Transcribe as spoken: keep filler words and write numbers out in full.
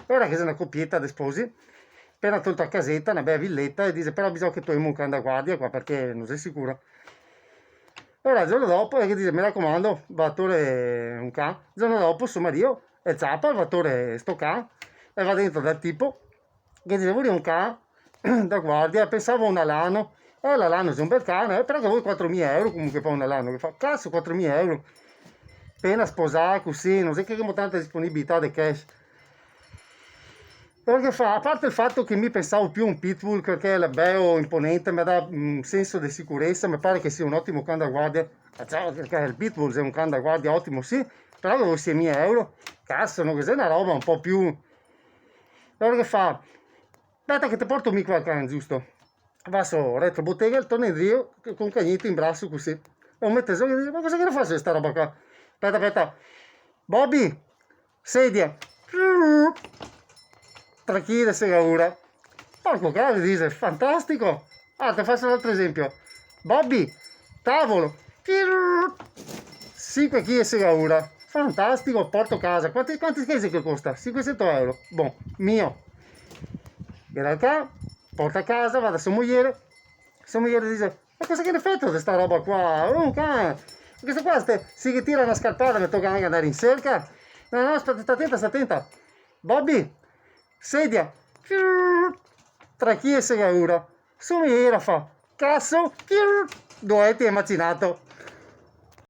Ora che xe na copieta de sposi, pena tolta a caseta, na bela vileta, e dixe: "Però bisogna che toemo un can da guardia qua, parché no xe sicuro." Ora, el giorno dopo, el ghe dixe: "Me racomando, va a tore un can." El giorno dopo, so marìo el ciapa, el va a tore sto can, e va dentro dal tipo, che dixe: "Voria un can da guardia, pensavo un alano." "Eh, l'alano xe un bel can, eh, però ghe vol quatromila euro comunque par un alano." Che fa: "Caso, quatromila euro? Pena sposà, cusì, no xe che gavemo tanta disponibilità de cash." Parché fa, a parte el fato che mi pensavo più un pitbull, parché el xe beo, imponente, me dà un senso de sicuresa, me pare che sia un otimo can da guardia. Eh, ciò, parché el pitbull xe un can da guardia otimo, sì, però ghe vol seimila euro. Caso, no, che xe na roba un po' più... Alora che fa: "Speta che te porto mi qua el can, giusto?" Va so retro botega, el torna indrio co un cagneto in braso cusì. E lo mete zo e dixe: "Ma cosa che ne faso de sta roba qua?" "Speta, speta. Bobby, sedia." Tranquilo, segaura. "Porco cane", dixe, "fantastico." Ah, te faso un altro esempio. "Bobby, tavolo." Sinque chili de segaura. "Fantastico, porto casa." "Quanti, quanti che xe che costa?" "Sinquesento euro." "Bon, mio." Ghe dà el can, porta a casa, va da so moiere. So moiere dixe: "Ma cosa che ne feto de sta roba qua? Oh, can, questo qua, se ghe tira na scarpada, me toca anca andare in serca." "No, no, sta, sta tenta, sta tenta. Bobby, sedia." Tranquilo, segaura. So moiere fa: "Caso, dove te macinà?"